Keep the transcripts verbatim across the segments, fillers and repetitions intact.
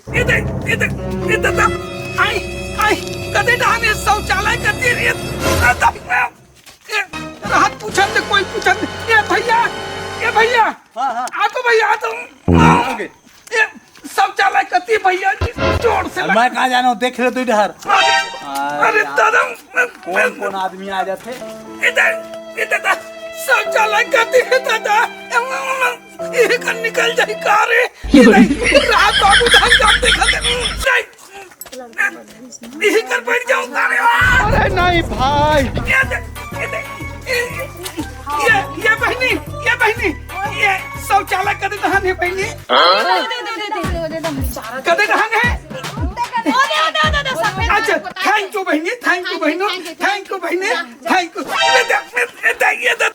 ए दे, ए दे, ए दे, दे। आई, आई, कते डहान हे शौचालय कती हे? ए, दे, ए, राहत पूछत हे, कोई पूछत हे। ए भैया, ए भैया, हाँ, हाँ। आ तो भैया, आ तो। OK। ए शौचालय कती भैया जी, जोर से अब लग- मैं कहाँ जाना हूँ, देख ले तू इधर। अरे, अरे अरे यार। दादा, मैं, कौन, मैं कौन आदमी आ जाथे? इधर, इधर, इधर, शौचालय कती हे दादा? इही कर निकल जाही का रे? ये नहीं, रात बाबू धान काम देखत हे। नहीं, इही कर बैठ जाऊं का रे? अरे नहीं भाई। ये दे, ये दे, ये, ये, ये बहिनी, ये बहिनी, ये शौचालय कते डहान हे बहिनी? दे, दे, दे, दे, दे, दे, दे, दे, बेचारा। कते डहान हे? दे, दे, दे, दे, दे, सब में अच्छा, thank you बहिनी, thank you बहिनी, thank you बहिनी, thank you। ये दे, ये दे, ये दे।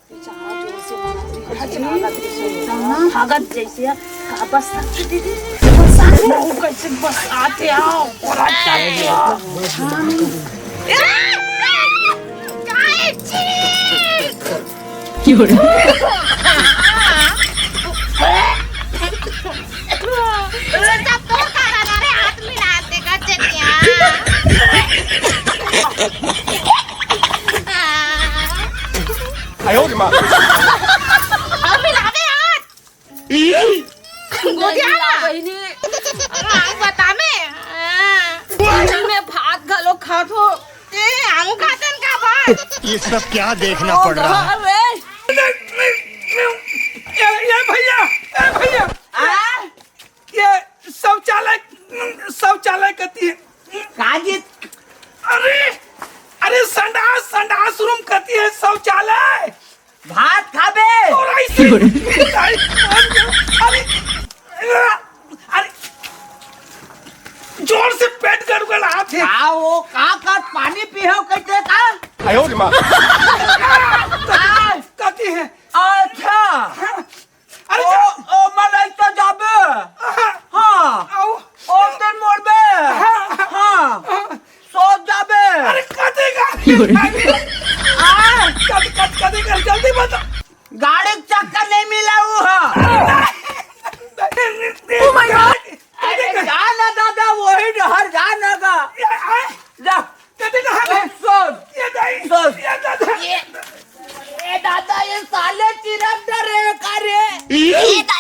भागत जैसे है, का बस दीदी, बस वो कैसे बस आते आओ, और आज जाते आओ। सब तो तारा तारे हाथ मिलाते का चनिया। अब मिलावे हाथ। गोदिया ना। बहिनी। अब बता में। बहिनी में भात घलो खात हो। ए, आलू खातन का भात? ये सब क्या देखना पड़ रहा है? अरे। ये, ये भैया, ए भैया। आ? ये शौचालय, शौचालय कती हे? काजी? अरे, अरे संडास, संडास रूम कती हे शौचालय? भात खाबे? और ऐसे, अरे, अरे, अरे, जोर से पेट गड़बड़ात हे। का वो का का पानी पीहव कहिथे का? आयो रे माँ। आ, कती हे? अच्छा। हाँ। अरे ओ, जा। ओ, मैं नहीं तो जाबे। हाँ। हाँ। आओ। ओ, तेन मोड़बे। हाँ। हाँ। हाँ। सो जाबे। अरे, कते का? आ? कत, कत, कते का? जल्दी बता। गाड़ी के चक्कर नहीं मिला वो, हाँ। अरे, नहीं। Oh my God। अरे, जा ना दादा, वही डहर जा ना गा। ये, आ? जा। कते डहान हे? सुन। ये दाई। सुन। ये दादा। ये, ए दादा, ये साले चिरक डरे का रे? ए दादा,